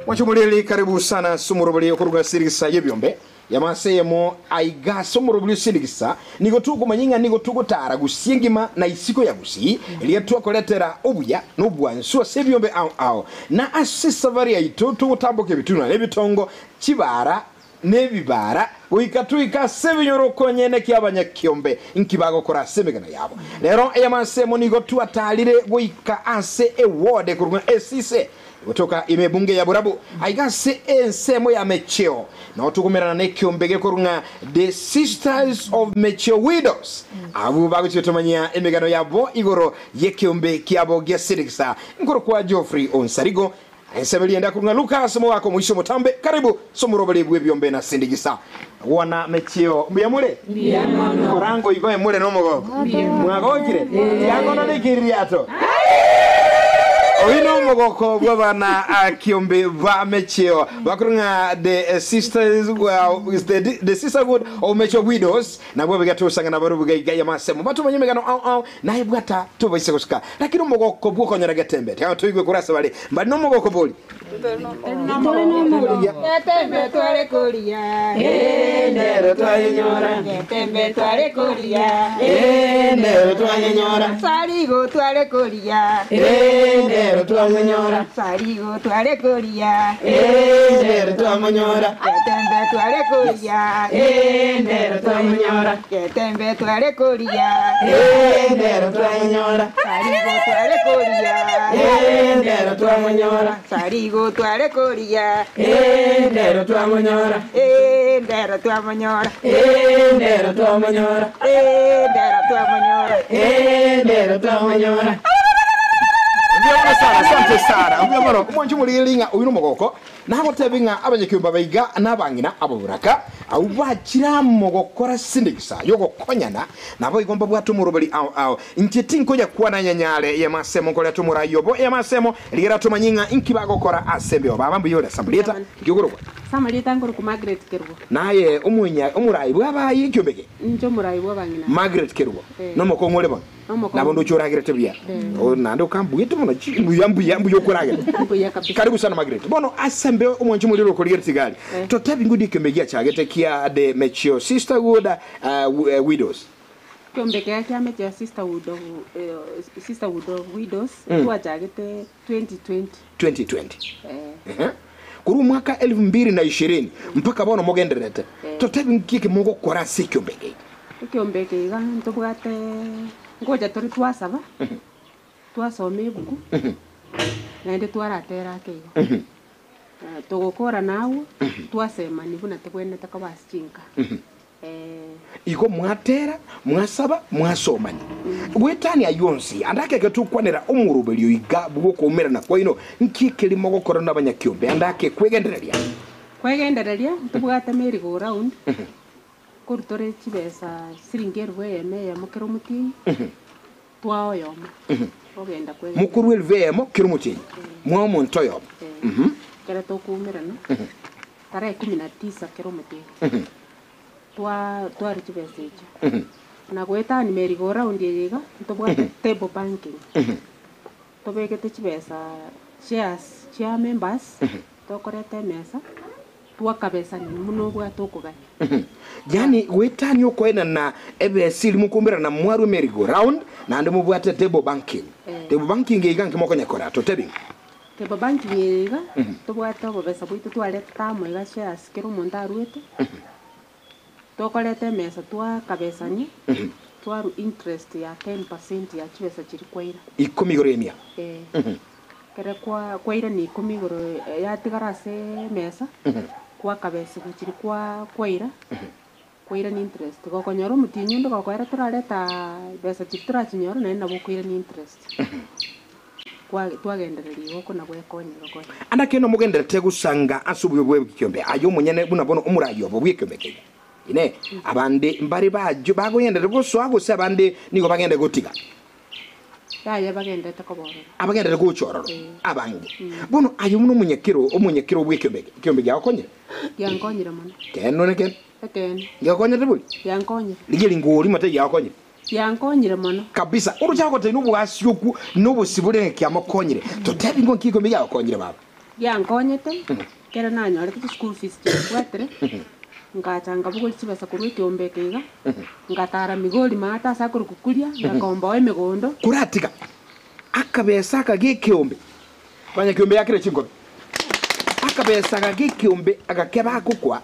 Mwachumulili karibu sana sumurubuli okuruga sirigisa yebyombe yamaseyemo aiga sumurubuli sirigisa nigo tukumanyinga nigo tugutara gusie ngima na isiko ya gusi eria twakoretera obuya n'obwansu ase ebyombe ao ao na ase safari yaitu tugutambuka ebitunwa n'ebitongo chibara n'ebibara goika tuika ase ebinyoro nyene kia abanyakiombe nki bagokora ase emegano yabo rero eyamasemo nigo twatarire goika ase ewode korwa esise gotoka ime bunge ya burabu aiga ase ensemo ya mecheo notugumerana n'ekiombe gekorung'a the sisters of mecheo widows abo bagochitomanyia emegano yabo igoro y'ekiombe kiabo gia sirigisa nkoro kwa Geoffrey Onsarigo ensebelienda kurung'a Lucas mowako mwisho mutambe karibu somurobere bwe byombe na sindigisa wana mecheo mbiyamure orango igo emure nomogoko mwagokire yangono nikiriato oino omogoko bw'abana kiombe ba mecheo bakurung'a the sisters well, is the sisterhood of mecheo widows nabwo bigatusangana barubuga iga masemo batumanye emegano ao ao naye bwata tubaise gusuka lakini omogoko bwokonyora getembe tiga tuigwe kurasa bari mbari nomogoko bori Yatembe tware kuria. Ndero twayenyora. Getembe tware koria. Ndero twayenyora. Sarigo tware koria. Ndero twamonyora. Sarigo tware koria. Ndero twamonyora. Getembe tware koria. Ndero twamonyora. Getembe tware koria. Ndero twayenyora. Sarigo tware koria. Ndero twamonyora. Sarigo tware koria. Ndero twamonyora. Ndero twamonyora. Ndero twamonyora. Ndero twamonyora. Ndero twamonyora. Mbuya sana, asante sana. Mbuya mono. Omwancho omorigeri ng'a oyo nomogoko, nagotebia ng'a abanyakiombe baiga na abang'ina ababuraka, abwo bachire amo gokora sindikisa y'ogokonyana, naboigo mbabwate omoroberi ao ao. Inche tinkonya kwana nyanyare y'amasemo nkoreta omorai obo y'amasemo, rigera tomanye ng'a inki bagokora ase embeo. Baba mbuya ore ase amarieta, inki okorokwa? Ase amarieta nkorokwa Margaret Kerubo. Naye omonya omorai bw'abaye ekiombe eke? Inche omorai bw'abang'ina. Margaret Kerubo. Eh. Nomokong'u ore bono? Nomokong'u. Nabo ndoche oragerete buya. Eh. Oh, naende okambuete mono chi mbuya mbuya mbuya okoragera. Mbuya kabisa. Karibu sana Margaret. Bono ase embe omwanchi omorero okorigeretie gari. Eh. Totebi ng'o ekiombe giachagete kia The Mechio Sisterhood Widows. Ekiombe keria kia Mechio Sisterhood of Sisterhood of Widows twachagete 2020. 2020. Eh. Ehe. Korwa omwaka elfu mbili na ishirini mpaka bono mogendererete. Eh. Totebi nki eke mogokora ase ekiombe eke? Ekiombe eke iga ntobwate ngocha tore twasaba, twasoma ebuku, naende twaratera ake igo. Togokorana agwo, twasemani buna tobwenerete koba ase chinka. Igo mwatera, mwasaba, mwasomania. Goetania ayio onsi, ande ake ekero togokwanera omoroberio iga bw'okoumerana kwaino, nki ekeri mogokora nabanyakiombe ande ake kwegendereria? Kwegendereria, ntobwate merry go round, korwa tore chibesa siringi elfu eyemo eyemo kera omotienyi, twaa oyomo, ogenda kwegendereria. Mokorwa elfu eyemo kera omotienyi, mwaa omonto oyomo. Ekero tokoumerana, tarehe kumi na tisa kera omotienyi. Twa twarwa chibesa echio. Na goetania merry go round eye iga, ntobwate table banking. Tobegete chibesa shares chia members, tokoreta emesa, twakabesania buna obwate okogania. Yaani goetania okoenana ebesa eria mokoumberana mwarwe merry go round, naende mobwate table banking. Table banking eye iga nki mokonyekora? Totebi. Table banking eye iga, tobwate obobesa bwaito twaretete amo iga shares kera omonto arwete. Tokoreta emesa twakabesania, twarwa interest ya 10% ya chibesa chiria kwaira. Ikomi igoro y'emia. Eh. Ekero kwa kwairania ikomi igoro yatigara ase emesa, kwakabesigwa chiria kwa kwaira, kwairania interest. Gokonyora omotienyi onde gokoera torareta besa chiria torachinyora naende nabo okoirania interest. Kwa twagendereria igo okona gwekonya igo konya. Ande ekeene omogenderete gosanga ase obuya bw'ekiombe, aye omonyene buna bono omoraai obo bw'ekiombe keria. Inee! Abande mbare bajo bakogenderera gosoa, gose abande nigo bagende gotiga? Yaya bagenderete koba ororo. Abagenderere gocha ororo abange. Bono aye buna omonyakero, omonyakero bw'ekiombe eke, ekiombe giagokonyire? Giankonyire mono. Ekeene nore ekeene? Ekeene. Giagokonyete bori? Giankonyire. Rigia ringori motebie giagokonyire. Giankonyire mono. Kabisa. Oroche agotebia nobogasi okwo nobosibore ng'a kiamokonyire. Totebi ng'o nki ekiombe giagokonyire baba? Giankonyete, ekero nanyorete chischool fees chiabwatire, ngacha nkabogoria chibesa korwa ekiombe eke iga, ngatara Migori maate ase akorokwa Kuria, ngakomboa emegondo. Koratiga akabesa aka g'ekeombe, abanyakeombe yakire chinkobi, akabesa aka g'ekeombe agakeba agokwa,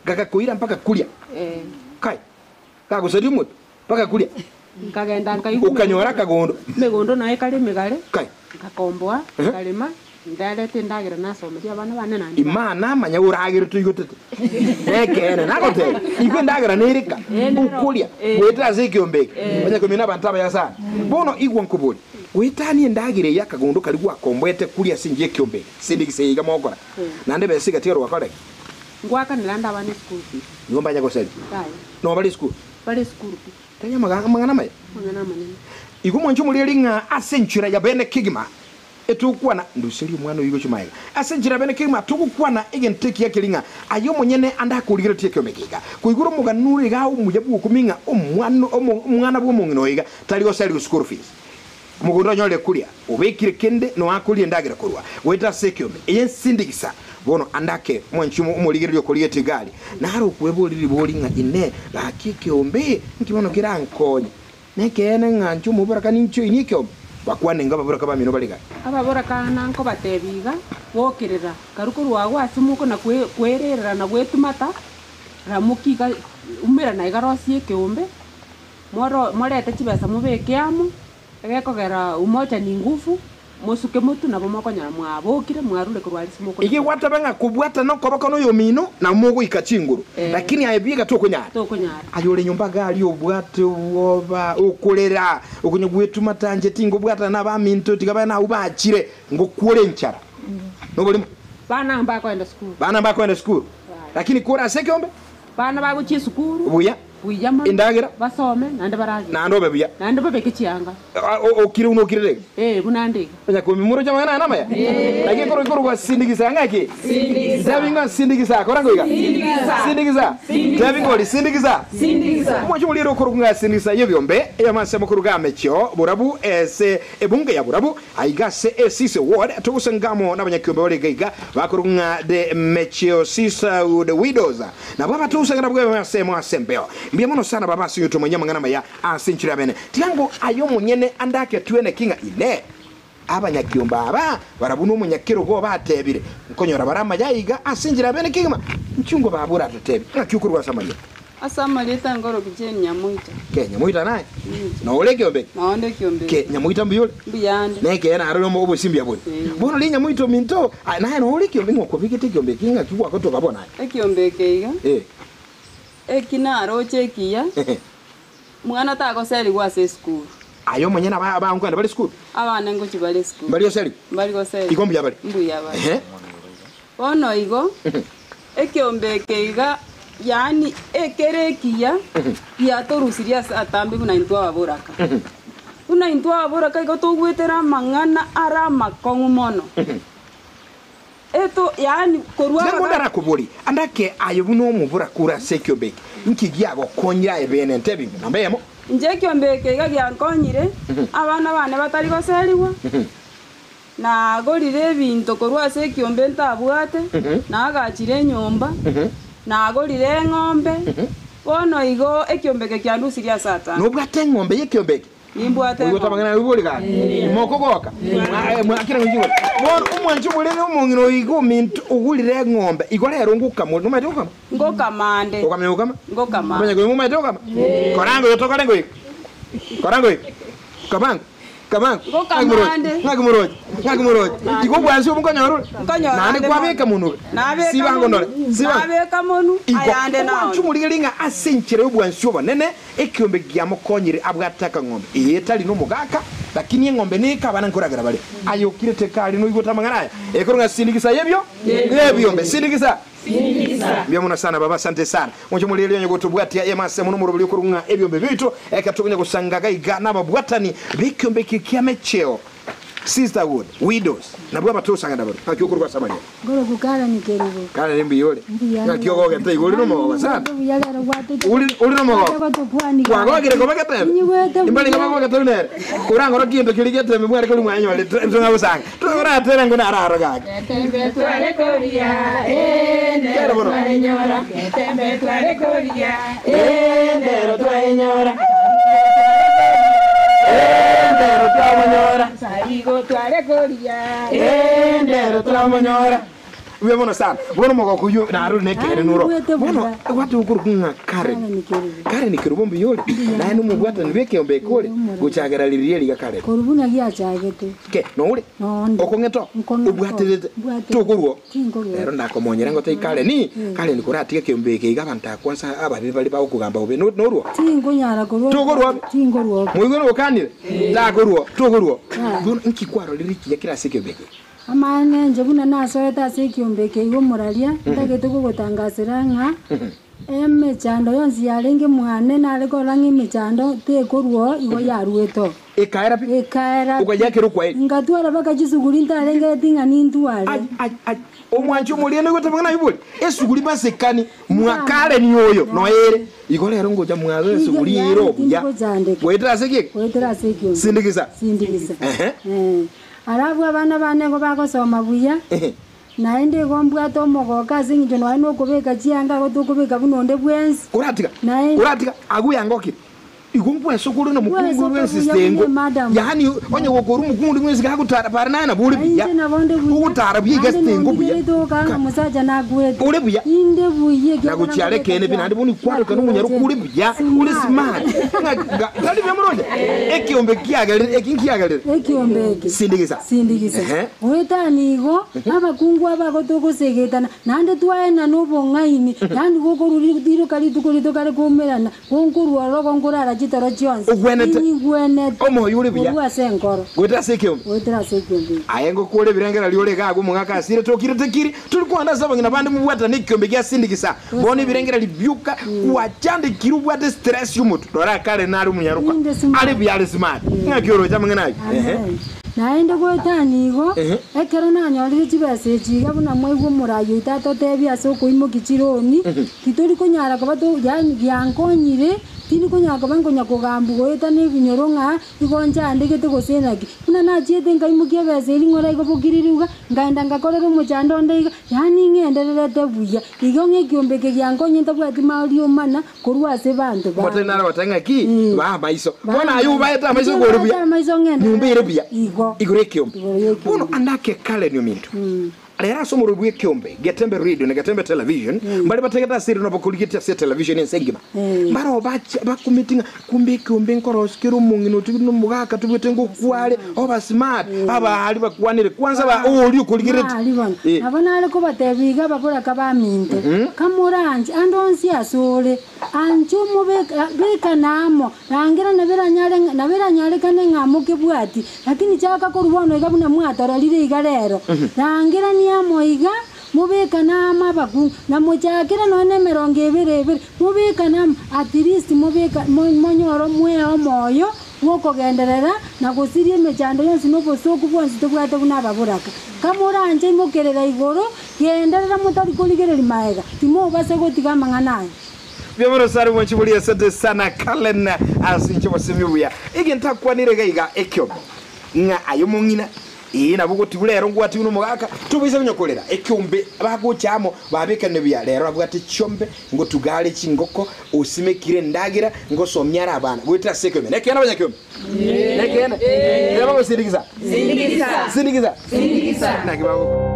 gagakoira mpaka Kuria. Kai, Gagosaria omote mpaka kuria. Nkagenda nkaigwa Okanyora akagondo. Emegondo naye ekare emegare, Kai. nkakomboa, nkarema, ndareta endagera nasomeria abana bane naende Imaa namanya oragere toigotete. Nekeene nagotebia, igwe endagera nereka, Eh, nero. okoria, Eh. goetera ase ekiombe eke. Onye komina abanto abaya sana. Bono igwa nkoborie, goetania endagera eye akagondo karia gwakomboete kuria ase enchera y'ekiombe eke, sindikisa eye iga mogokora, naende besa egatigara ogakora ki? Ngwakanera ande abana eschool fees. Nigo mbanya goseria. Yaya. Noo bare esukuru. Bare esukuru pi. Tari amang'ana amaya. Amang'ana amanene. Igo mwanche omoreri ng'a ase enchera ya bene kegima etogokwana, nduserie omwana oyio gochia magega. Ase enchera ya bene kegima togokwana egento ekiya keria ng'a aye omonyene ande akorigeretie ekiombe eke iga. Koigora omogano ore igaa omuya bw'okumia ng'a omwana omwana bw'omong'ina oyo iga tari goseria school fees. Omogondo onyorire koria, obekire kende noakoria endagera korwa goeta ase ekiombe. Eye nsindigisa. Bono andake mwanchi omorigereria okorigetie egari, naro okweboria ribori ng'a Inee, gaki ekeombe nki bono kerankonye? Nekeene ng'a inche omoboraka ninche oinie ekeombe? Bakwane ng'a ababoraka bamino bare gaki. Ababoraka nankobatebia iga, Bokerera, karu korwa agwo ase mokona kwererera na gwetumata, ramokia iga, umerana iga rosie ekeombe, morete chibesa mobeke amo, Egekogera umoja ni nguvu, mosuke motwe nabo mokonyora mwabokire mwarure korwa aria ase mokona Iga gwateba ng'a kobwatana okoboko noyomino nabo mogoika chinguru, lakini aye bieka tokonyara. Tokonyara. Aye ore nyomba gari obwate obwoba, okorera, okonya gwetuma tancheti ngobwatana nabaminto tiga babe nabwo bachire, ngokwore enchara. Noborimo? Bana mbakoenda sukuru. Bana mbakoenda sukuru, lakini kore ase ekeombe? Bana bagochia esukuru. Buya. Buya mono. Endagera. Basome, naende baragere. Naende obe buya. Naende babeke chianga. Okire buna okire iga? Ee, buna nde iga. Onye komimura oche amang'ana aya namaya? Naki ekero ekorokwa sindikisa ng'aki? Tebi ng'a sindikisa, kora ngoiga. Sindikisa. Tebi ngori sindikisa. Omwancho oria ere okorokwa ng'a sindikisa y'ebiombe ey'amanse amakuru g'amechio borabu ase ebunge ya borabu Aiga ase Esise Ward togosenga amo nabanyakiombe bare iga iga bakorokwa ng'a The Mecheo Sisterhood Widows. Nabwo abatogosanga nabwo ase ase embeo. Mbuya mono sana baba ase oyotomanyia amang'ana amaya ase enchera y'abene. Tiga ngo aye omonyene andake twene ki ng'a Inee! Abanyakiombe aba barabwo nomonyakerogo obatebire, Nkonyora bare amaya aiga ase enchera y'abene kegima? Inchuo ngo baba oratotebi ng'aki okorwa ase amarieta? Ase amarieta nkoroki Jane Nyamoita. Ke Nyamoita naye? Nore ekiombe eke? Nonde ekiombe Ke eke. Nyamoita mbuya ore? Mbuya ande. Nekeene arore obosie mbuya bore. Bono riria Nyamoita ominto, aye naye nore ekiombe ng'a okwabegete ekiombe eke ng'aki gwagotoka bono aye? Ekiombe eke iga, eki naroche ekiya, mwana tagoserigwa ase esukuru. Aye omonyene aba abankwana bare esukuru? Abana ngochia bare esukuru. Mbari goserigwa? Mbari goserigwa. Igo mbuya bare? Mbuya bare. Bono igo, ekiombe eke iga, yaani ekere ekiya, giatorusirie ase atambe buna intwe ababoraka. Buna intwe ababoraka igo togwetera amang'ana are amakong'u mono. Eto, yaani korwa Tiga abaga. ndarakoborie, andake aye buna omoboraka ore ase ekiombe eke, inki giagokonyire aye bene? Ntebi namba eyemo. Inche ekiombe eke iga giankonyire, abana bane batari goserigwa. Nagorire ebinto korwa ase ekiombe ntabwate, naagachire enyomba, nagorire eng'ombe, bono igo ekiombe eke kiandusirie ase atambe. Nobwate eng'ombe y'ekiombe eke? Nimbwate Oigwete eng'ombe. amang'ana aya oibori gaki? Mokogoka? Mwakire ng'o chigoro? Bono omwanchi omorere omong'ina oyo iga ominto ogorire eng'ombe, igo rero ngokama ore, nomanyete gokama? Ngokama nde. Okamanya gokama? Ngokama. Omanye koima omanyete gokama? Kora ngoyo tokore ngoika. Kora ngoika. Kabango. Kabango. Ng'aki moroche? Ng'aki moroche? Ng'aki moroche? Igo obwansi obo nkonyora ore? Nkonyora Naende ande kwabeka mono. monwe ore? Nabeka Sibango monwe, ndore. Sibango. nabeka monwe, Igo ayande omwanchi naone. omorigereria ng'a ase enchera y'obwansi obonene ekiombe giamokonyire abwate akang'ombe. Ee, tari nomogaka, lakini eng'ombe neke abana nkoragera bare. Aye okirete kare noigwete amang'ana aya? Ekorwa ng'a sindikisa y'ebio n'ebiombe. Sindikisa. Mbuya mono sana baba asante sana. Moche morigereria onye gotobwatia emase mono omoroberi okorwa ng'a ebiombe biaito ekero tokonya gosanga gaiga nababwatani b'ekiombe eke kia mecheo Sisterhood Widows nabwo abatosanga nabaro ng'aki okorwa ase amarieta. Ngoroku Karen Kerubo. Karen mbuya ore? Mbuya. Ng'aki ogogete igo ore nomogogo sana? Mbuya rero gwatete. Ori ori nomogogo? Gotokwania. Kwagogire koba getembe? Inyigwete buya. Imbarenge bagogete buna ere? Orangore kinto keria getembe mware koria mwanyorire tong'a gosanga. Toratere ng'o nararo gaki. Getembe tware koria, ee, Kera ndero bono. twaenyora. Getembe tware koria, ee, ndero twaenyora. Ee, ndero twamonyora. Sarigo tware koria, Ee, ndero twamonyora. Buya mono sana. Bono omogoko oyio narore nekeene noro. Naigwete buya. Bono gwateba okorokwa ng'a Karen. Karen Kerubo. Karen Kerubo mbuya ore? Naye nomobwatani bw'ekeombe eke ore? Gochagera riria riga Karen. Korwa buna giachagete. Ke, noure? Nonde. Okong'ete oo? Nkong'ete oo. Obwaterete? Mbwaterete. Tokorwa oo? Tinkorwa oo. Rero ndakomonyera ngotebi Karen, Karen koratiga ekeombe eke iga abanto akwansa ababe bare bagokogamba bobe, no- norwa oo? Tinkonyara korwa Tokorwa oo? Tinkorwa oo. Moigwe nogokanire? Takorwa oo, tokorwa oo. Ah. Bono inki kwarorire ekiya kere ase ekeombe eke? Amaene inche buna nasoete ase ekiombe eke igo omoraria, ntagete kogotangasera ng'a emechando yonsi yarenge mwane nare korora ng'a emechando tekorwa oo igo yaruete oo. Ekaera pi. Ekaera pi. Okayakera okwaeri. Ngatwara mpaka chisuguri ntarengereti ng'a nintware. Ai, ai, ai. Omwanchi omoriene oigwete amang'ana ayio bori? Esuguri masekani, mwa Karen oyo noere. Igo rero ngocha mwabe esuguri ere obuya. Tindikochandeka. Goetera ase ki eke? Goetera ase ekiombe. Sindikisa. Sindikisa. Ehe. Eh. Alafu abana bane igo bagosoma buya. Ehe. Naende igo mbwate omogooko ase engencho nonya nokobeka chianga igo tokobeka buna onde bwensi. Oratiga, Naende. oratiga, agwo yangokire. Igo nkwesoka ore nomokungu Nkwesoka bwensi buya stengo. buna emadam. Yaani onye gokora omokungu bwensi gagotara para naye nabo ore buya. Inche nabo nde buya. Ogotara buya iga Naende stengo buya. nondigerete okanga omosacha nakwete. Ore buya. Inde buya ekiagera Nagochia are nkobeka ekeene pi naende bono ikwaroka nomonyaroku ore buya, ore smart. Ng'a nga tari buya moroche? Ekiombe kiagerire, eki nkiagerire. Ekiombe eke. Sindigisa. Sindigisa. Ehe. Goetania igo, abakungu aba gotogosegetana, naende twaenana obong'aini, yaani gokorwa riroka rituko rito kare koumerana, Gonkorua ororo gonkorara chitoro chionsi, Ogwenete. ninyigwenete Omoyo ore buya. korwa ase enkoro. Goetera ase ekeombe. Goetera ase ekeombe eke. Aye ngokora ebirengererio ore iga agwo omogaka asire tokire tekiri, tori koanda ase abang'ina bande mobwatane ekeombe gia sindigisa. Bono ebirengererio bioka gwachandekire obwate stress y'omotwe. Rora kare nare omonyaroka Inde smart. are buya are smart. Ng'aki oroche amang'ana ayio? Ehe. Amen. Naende goetania igo, Ehe. ekero nanyorire chibesa echi iga buna mwaigwa omorai oito atotebie ase okoimokia chironi, Titori konyara koba to, yaani giankonyire, tindi konyara koba nkonya kogambwa goeta na ebinyoro ng'a igo nchandegete gose naki. Buna nachiete nkaimokia ebesa eria ng'ora igo bokiriri iga, nkaenda ngakorera omochando onde iga, yaani ng'endererete buya. Igo ng'a ekiombe eke giankonye ntabwati mariomana korwa ase abanto Motari bande. nare goteba ng'aki, baa amaiso. Baa Bono aye amaiso. obaete amaiso Inche igo ore mbaete buya. amaiso ng'endererete Nyomba ere buya. igo. Igoro ekiombe. Igoro y'ekiombe. Bono ande ake Karen ominto. Rero ase omorwoti bw'ekeombe, Getembe Radio na Getembe Television, mbaria bategete ase eriono bakorigetie ase etelevision ense engima, mbaroo bache bakumeti ng'a kumbe ekeombe nkorosia kere omong'ina otigire na omogaka tobwate ngokware, oba smart, abaari bakwanire kwanza ba oria okorigeretie. Aria bono, Eh. nabo nare kobatebia iga ababoraka baminto, kamoranche ande onsi asore, anche omobeka bekana amo, rangera naberanyare naberanyarekane ng'a mokebwati, Lakini chaka korwa bono iga buna mwatororire iga rero, rangerania amo iga, mobekane amo abakungu, na mochakere nonya nemerongo ebere ebere, mobekane amo, at least mobeka monyore mwee omoyo bw'okogenderera na gosiria emechando yonsi na obosooku bwonsi tobwate buna ababoraka. Kamoranche imokerera igoro, genderera motari korigereria maega, timobasa gotiga amang'ana aya. Biaborosare mwanchi boria asante sana Kalen ase inche obosemi obuya. Egento akwanire iga iga ekiombe ng'a aye omong'ina ee nabo ogotigwa rero ngwatigwe nomogaka tobaisa konya korera ekiombe bagocha amo babekane buya rero abwate chiombe ngotuga are chingoko osimekire endagera ngosomia are abana goetera ase ekiombe nekeene abanyakiombe nekeene teba gosindigisa sindigisa sindigisa naki bago.